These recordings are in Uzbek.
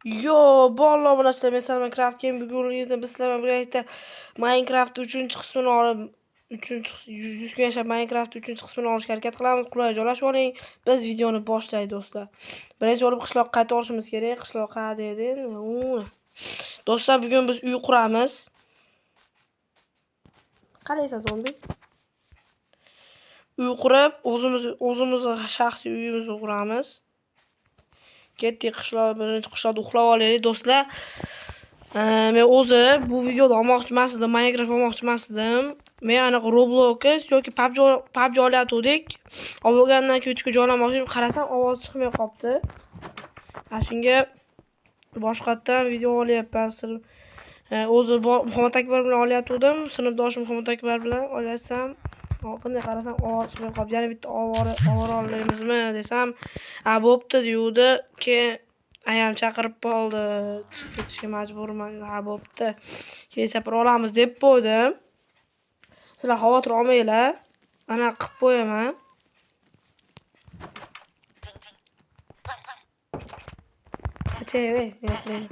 Yo, bolalar obunachilar, men sizlar bilan Craft Game bugun biz sizlar bilan birgalikda Minecraft 3-qismini olib 3 100 kun yashab Minecraft 3-qismini olishga harakat qilamiz. Qulay joylashib oling. Biz videoni boshlaylik do'stlar. Birinchi bo'lib qishloqqa qaytib olishimiz kerak. Qishloq qayerda edi? Do'stlar, bugun biz uy quramiz. Qalaysan zombi? Uy qurib, o'zimiz shaxsiy uyimizni quramiz. Ketdik qishloq, birinchi qishloqda uxlab olaylik do'stlar. Men o'zi bu videoda olmoqchi emas edim, Minecraft olmoqchi emas edim. Men anaqa Roblox yoki PUBG olayotgandik. Olib bo'lgandan keyin YouTube'ga joylamoqchi edim, qarasam ovoz chiqmay qolibdi. Ana shunga boshqatdan video olyapman. O'zi Muhammad Akbar bilan olayotgandim. Sinfdoshim Muhammad Akbar bilan olatsam, qanday qarasam ovoz chiqmay qolibdi. Yana bitta ovora olaymizmi desam, "A, bo'pti" deyuvdi. Keyin ayam chaqirib qoldi. Chiqib ketishga majburman. Ha, bo'pti. Keyin safar olamiz deb qo'ydim. Sizlar xavotir olmanglar. Ana qilib qo'yaman. Ey, men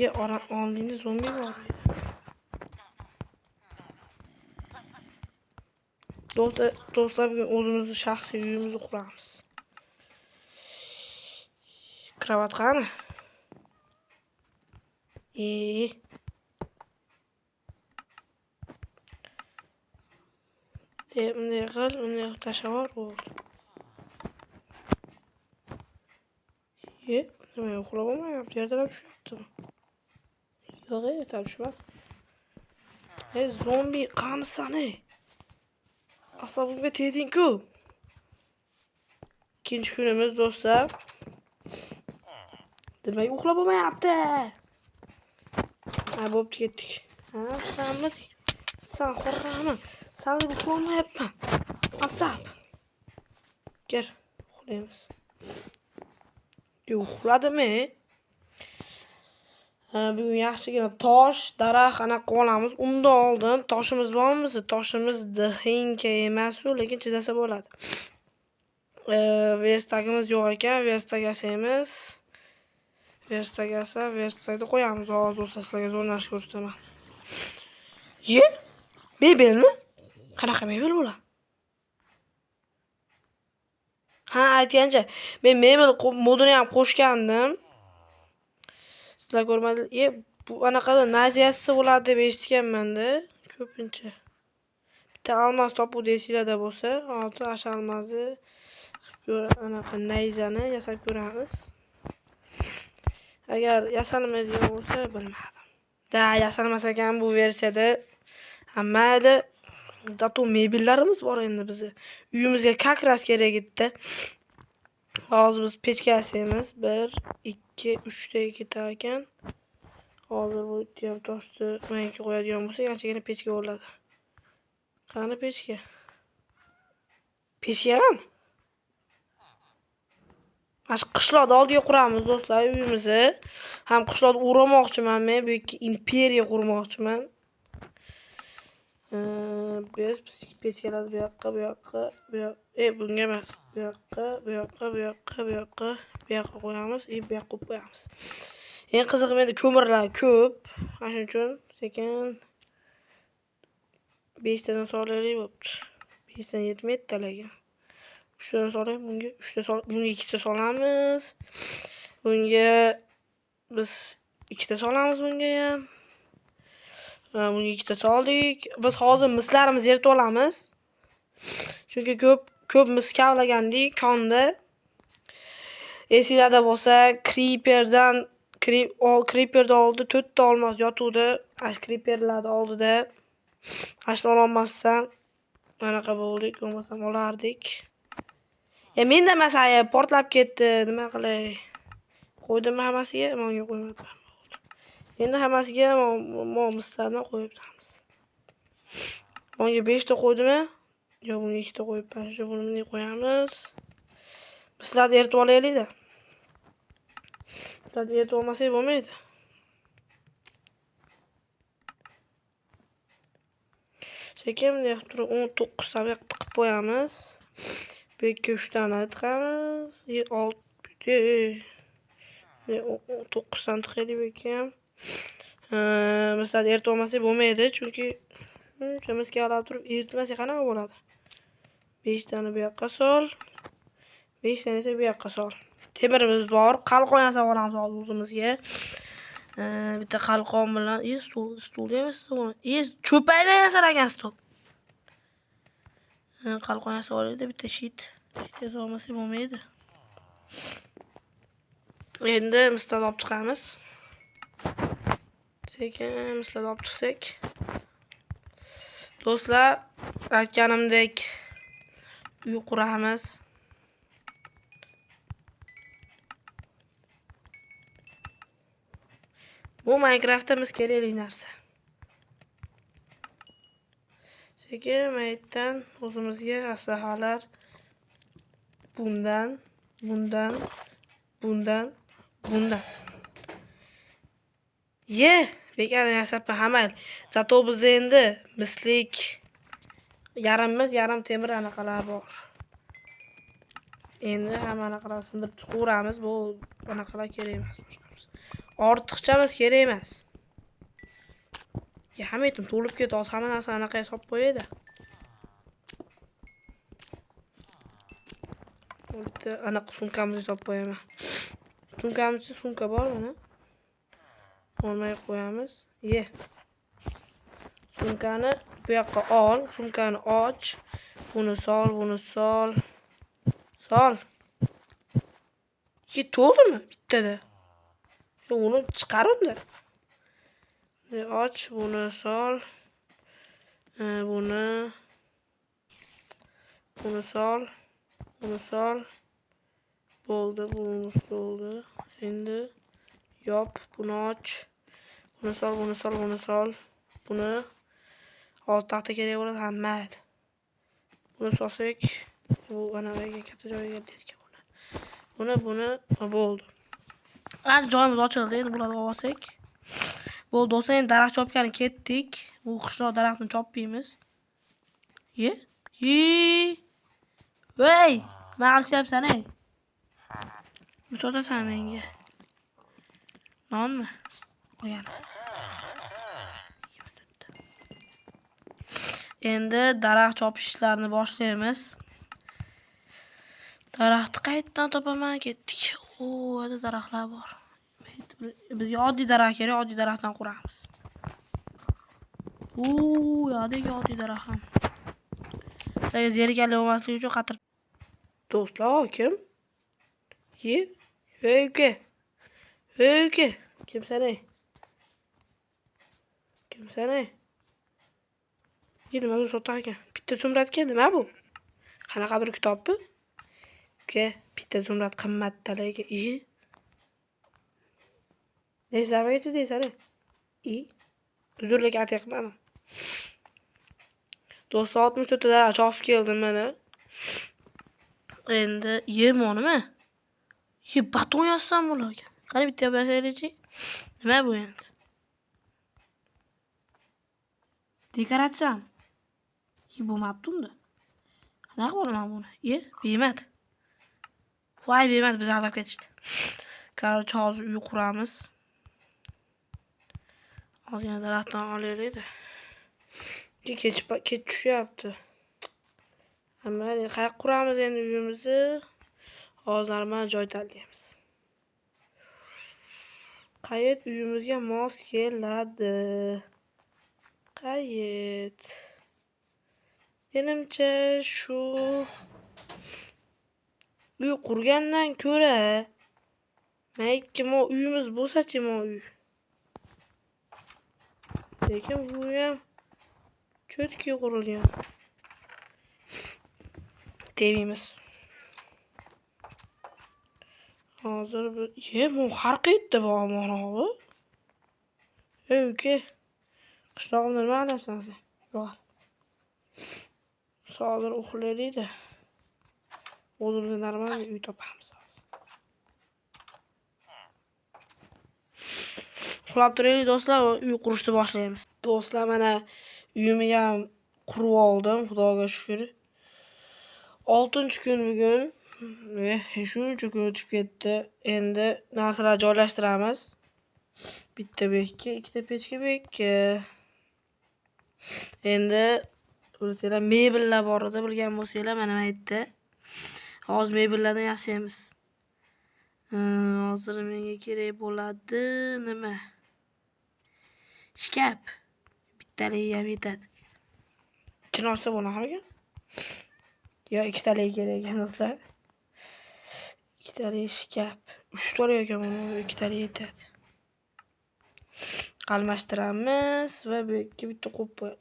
Ye, oldingda zombi bor. Do'stlar, bugun o'zimizni shaxsiy uyimizni quramiz. Kravat qani? Bunday qil, bunday qilib tashlab yubor, bo'ldi. Nima uxlab olmayapti, ertalab tushyaptimi? Yo'q, ertalab tushmadi. Zombi, qanisan, ey? Asabimga tegding-ku. Ikkinchi kunimiz do'stlar. Demak, uxlab bo'lmayapti. Ha, bo'pti, ketdik. Ha, sanmi? San xorrami? San deb uxlab olmayapman. Asab. Kel, uxlaymiz. Uxladimi? Bugun yaxshigina tosh, daraxt anaqa olamiz. Undan oldin toshimiz bormi? Toshimiz dixinka emas-u, lekin chidasa bo'ladi. Verstagimiz yo'q ekan, verstak yasaymiz. Verstak yasab, verstakni qo'yamiz. Hozir do'stlar sizlarga zo'r narsa ko'rsataman. Ye? Mebelmi? Qanaqa mebel bo'ladi? Ha, aytgancha, men mebel moduni ham qo'shgandim. Sizlar ko'rmadinglar. Bu anaqada naziyasi bo'ladi deb eshitganman-da, ko'pincha. Bitta almaz topuvdi esinglarda bo'lsa, hozir o'sha almazni anaqa nayzani yasab ko'ramiz. Agar yasalmaydigan bo'lsa, bilmadim. Da, yasalmas ekan bu versiyada. Hammada zato mebellarimiz bor endi bizni. Uyimizga как раз kerak edi. Hozir biz pechka yasaymiz. 1 2 3 ta ketar ekan. Hozir bu ham toshni mayga qo'yadigan bo'lsak, anchagina pechka bo'ladi. Qani pechka? Pechka qani? Mana shu qishloqni oldiga quramiz do'stlar uyimizni. Ham qishloqni o'ramoqchiman men, bu yerga imperiya qurmoqchiman. Biz pechkalarni bu yoqqa, bu yoqqa, bu yoq, bunga emas. Bu yoqqa, bu yoqqa, bu yoqqa, bu yoqqa, bu yoqqa qo'yamiz, bu yoqqa qo'yib qo'yamiz. Eng qizig'i menda ko'mirlar ko'p. Ana shuning uchun sekin 5 tadan solaylik bo'pti. 5 tadan yetmaydi lekin. 3 tadan solaylik, bunga 3 ta sol, bunga 2 ta solamiz. Bunga biz 2 ta solamiz bunga ham. Bunga 2 ta soldik. Biz hozir mislarimizni eritib olamiz. Chunki ko'p mis kavlagandik konda. Esinglarda bo'lsa, creeperdan oldi 4 ta olmos yotuvdi. Ana creeperlarni oldida. Ana shuni ololmasam anaqa bo'ldik, bo'lmasam olardik. Ya menda emas, portlab ketdi. Nima qilay? Qo'ydimmi hammasiga? Menga qo'ymabman. Endi hammasiga mislardan qo'yibmiz. Bunga 5 ta qo'ydimmi? Yo'q, bunga 2 ta qo'yibman. Shu buni bunday qo'yamiz. Mislarni eritib olaylik-da. Mislarni eritib olmasak bo'lmaydi. Sekin bunday qilib turib 19 ta bu yoqqa tiqib qo'yamiz. Bu yerga 3 tani tiqamiz. 6 9 tani tiqaylik bu yerga ham. Misol eritib olmasak bo'lmaydi, chunki shuncha misga alab turib eritmasak qanaqa bo'ladi? 5 tani bu yoqqa sol. 5 tani esa bu yoqqa sol. Temirimiz bor, qalqon yasab olamiz hozir o'zimizga. Bitta qalqon bilan, stol emas, cho'paydan yasar ekan stol. Qalqon yasab olaylik, bitta shit. Shit yasab olmasak bo'lmaydi. Endi misdan olib chiqamiz. Sekin misdan olib chiqsak. Do'stlar, aytganimdek uy quramiz. Bu Minecraftda biz kerakli narsa. Sekin maytdan o'zimizga aslahalar bundan, bundan, bundan, bundan. Ye, bekor yasabman, ha mayli. Zato bizda endi mislik yarimimiz, yarim temir anaqalar bor. Endi hamma anaqalarni sindirib chiqaveramiz. Bu anaqalar kerak emas boshqamiz. Ortiqchamiz kerak emas. Ya, hamma yetim to'lib ketdi. Hozir hamma narsani anaqa solib qo'yaydi. Bitta anaqa sumkamizni solib qo'yaman. Sumkamizda sumka bor mana. Olmay qo'yamiz. Ye. Sumkani bu yoqqa ol, sumkani och. Buni sol, buni sol. Sol. Ki to'ldimi bittada? Uni chiqar unda. Och, buni sol. Buni buni sol, buni sol. Bo'ldi, buni bo'ldi. Endi yop, buni och. Buni sol, buni sol, buni sol. Buni hozir taxta kerak bo'ladi, ha, mayli. Buni solsak, bu anaqaga katta joyga dedik buni. Buni, buni bo'ldi. Ancha joyimiz ochildi, endi bularni olsak. Bo'ldi, do'stlar, endi daraxt chopgani ketdik. Bu qishloq daraxtini chopmaymiz. Ye? Ye! Voy, nima qilishyapsan, ey? Sotasan menga. Nonmi? Qo'yaman. Endi daraxt chopish ishlarini boshlaymiz. Daraxtni qayerdan topaman? Ketdik. O, yerda daraxtlar bor. Bizga oddiy daraxt kerak, oddiy daraxtdan quramiz. U yoqdagi oddiy daraxt ham. Sizlarga zerikarli bo'lmasligi uchun qatir. Do'stlar, kim? Ye? Hey uka. Hey uka. Kimsan ey? Kimsan ey? Nima bu sotar ekan? Bitta zumradga nima bu? Qanaqadir kitobmi? Uka, bitta zumrad qimmat lekin. I. Necha zarbagacha deysan? I. Uzr, lekin atay qilmadim. Do'stlar, 64 ta daraxt chopib keldim mana. Endi nima? Ye, baton yozsam bo'lar ekan. Qani bitta yozaylikchi. Nima bu endi? Dekoratsiyami? Ye, bo'lmabdi unda. Qanaqa bo'laman buni? Ye, bermadi. Voy, bermadi, bizni aldab ketishdi. Короче, hozir uy quramiz. Ozgina daraxtdan olaylik-da. Kech tushyapti. Ammo qayerga quramiz endi uyimizni? Hozir normal joy tanlaymiz. Qayet uyimizga mos keladi? Qayet? Menimcha shu uy qurgandan ko'ra mayki mo uyimiz bo'lsa-chi mo uy. Lekin bu ham cho'tki qurilgan. Tegmaymiz. Hozir bu bu har qayerda bor mana. Ey uka. Qishlog'imda nima qilyapsan sen? Yo'q. Hozir uxlaylik-da. O'zimizga normal uy topamiz. Uxlab turaylik do'stlar, uy qurishni boshlaymiz. Do'stlar, mana uyimni ham qurib oldim, Xudoga shukr. 6-kun bugun. Shuncha kun o'tib ketdi. Endi narsalar joylashtiramiz. Bitta bu yerga, ikkita pechka bu yerga. Endi bilsanglar mebellar bor edi, bilgan bo'lsanglar mana bu yerda. Hozir mebellardan yasaymiz. Hozir menga kerak bo'ladi nima? Shkaf. Bittaligi ham yetadi. Ichini ochsa bo'larmikan? Yo, ikkitaligi kerak ekan do'stlar. Ikkitali shkaf. Uchtali ekan buni, ikkitali yetadi. Almashtiramiz va bu yerga bitta qo'yib qo'yamiz.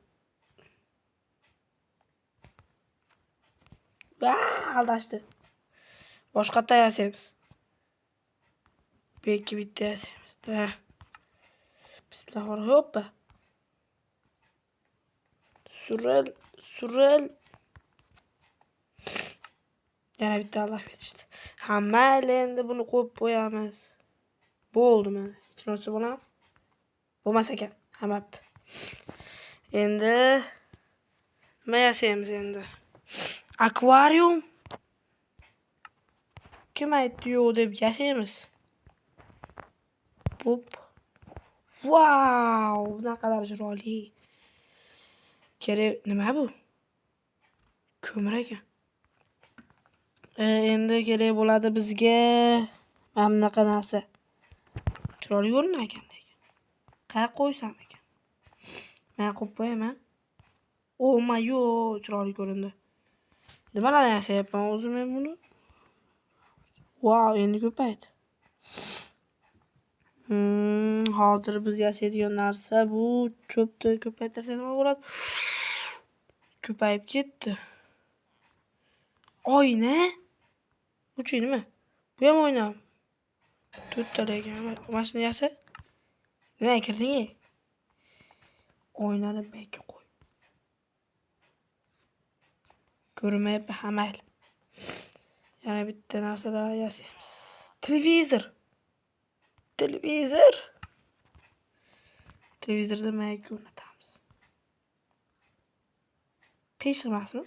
Aldashdi. Boshqatdan yasaymiz. Bu yerga bitta yasaymiz. Bismillahirrohmanirrohim. Hoppa. Suril, suril. Yana bitta aldash ketishdi. Ha, mayli, endi buni qo'yib qo'yamiz. Bo'ldi mana. Ichini ochsa bo'ladimi? Bo'lmas ekan. Hamabdi. Endi nima yasaymiz endi? Akvarium. Kim aytdi yo'q deb yasaymiz. Hop. Vau, naqadar chiroyli. Kerak nima bu? Ko'mir ekan. Endi kerak bo'ladi bizga mana bunaqa narsa. Chiroyli ko'rinar ekan lekin. Qayerga qo'ysam ekan? Men qo'yib qo'yaman. O, mayo, chiroyli ko'rindi. Nimalardan yasayapman o'zi men buni? Vau, endi ko'paydi. Hozir biz yasaydigan narsa bu cho'pni ko'paytirsak nima bo'ladi? Ko'payib ketdi. Oyna? Buchi nima? Bu ham oyna. To'rttala ekan. Mana shuni yasa. Nimaga kirding? Oynani bu yerga qo'y. Ko'rinmayapti, ha mayli. Yana bitta narsalar yasaymiz. Televizor. Televizor. Televizorda mayka o'rnatamiz. Qiyshiq emasmi?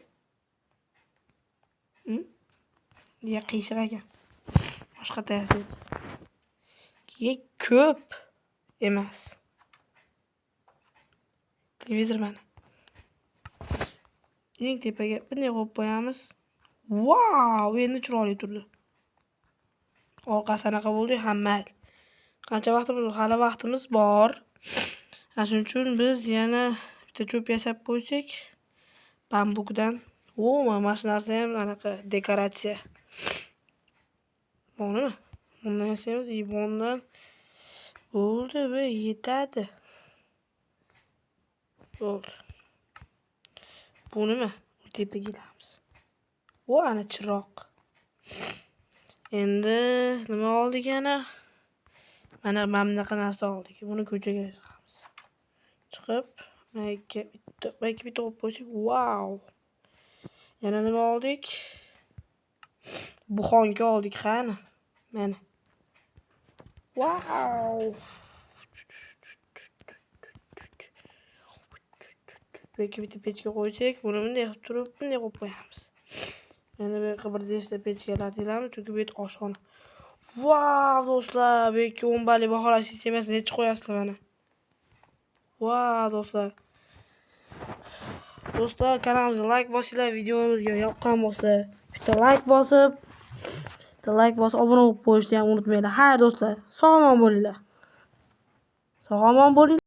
Ya qiyshiq ekan. Boshqatdan yasaymiz. Ye ko'p emas. Televizor mana. Eng tepaga bunday qo'yib qo'yamiz. Vau, endi chiroyli turdi. Orqasi anaqa bo'ldi, ha mayli. Qancha vaqtimiz bor? Hali vaqtimiz bor. Ana shuning uchun biz yana bitta cho'p yasab qo'ysak, bambukdan. O, mana shu narsa ham anaqa dekoratsiya. Bormi? Bundan yasaymiz, bundan bo'ldi, bu yetadi. Bo'ldi. Bu nima? Tepaga ilamiz. O, ana chiroq. Endi nima oldik yana? Mana bunaqa narsa oldik. Buni ko'chaga chiqamiz. Chiqib, mana bitta, bitta qo'yib qo'ysak, vau. Yana nima oldik? Buxonka oldik, qani? Mana. Vau. Bu yerga bitta pechka qo'ysak, buni bunday qilib turib, bunday qo'yib qo'yamiz. Endi bu yerga bir nechta pechkalar ilamiz, chunki bu yerda oshxona. Vau, do'stlar, bu yerga 10 balli baholash sistemasini necha qo'yasizlar mana. Vau, do'stlar. Do'stlar, kanalimizga like bosinglar, videomizga yoqqan bo'lsa, bitta like bosib, obuna bo'lib qo'yishni ham unutmanglar. Xayr do'stlar, sog' omon bo'linglar. Sog' omon bo'linglar.